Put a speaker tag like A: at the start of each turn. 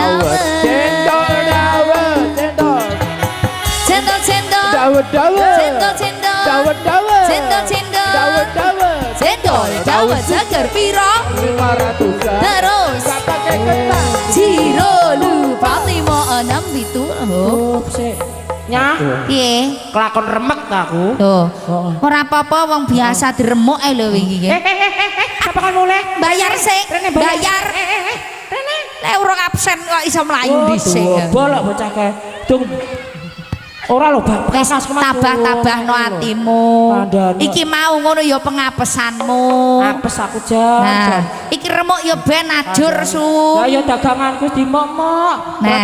A: Dawet. Cendol dawet, cendol.
B: Cendol cendol.
A: Dawet dawet.
B: Cendol cendol.
A: Dawet dawet.
B: Cendol cendol.
A: Dawet dawet.
B: Cendol dawet seger piro?
A: 500.
B: Terus.
A: Gak pakai ketan.
B: Jiro lupa 5 6 7. Oh.
C: Oh, sik. Nyah,
B: Piye?
C: kelakon remek ta aku.
B: Tuh. Ora apa-apa, wong biasa diremuk ae lho wingi iki.
C: Eh, eh, eh, eh, eh, siapa kan mulai?
B: Bayar sik,
C: Rene,
B: bayar.
C: Eh, eh, eh, Rene.
B: Lek urung absen kok iso mlayu dhisik.
C: Oh, bolok bocah kae. Dung. Ora lho, Bang.
B: Wis tabah-tabahno atimu.
C: Kandhane.
B: Iki mau ngono ya pengapesanmu.
C: Apes aku jan.
B: Nah, iki remuk ya ben ajur su.
C: Lah ya daganganku dimok-mok.
B: Nah.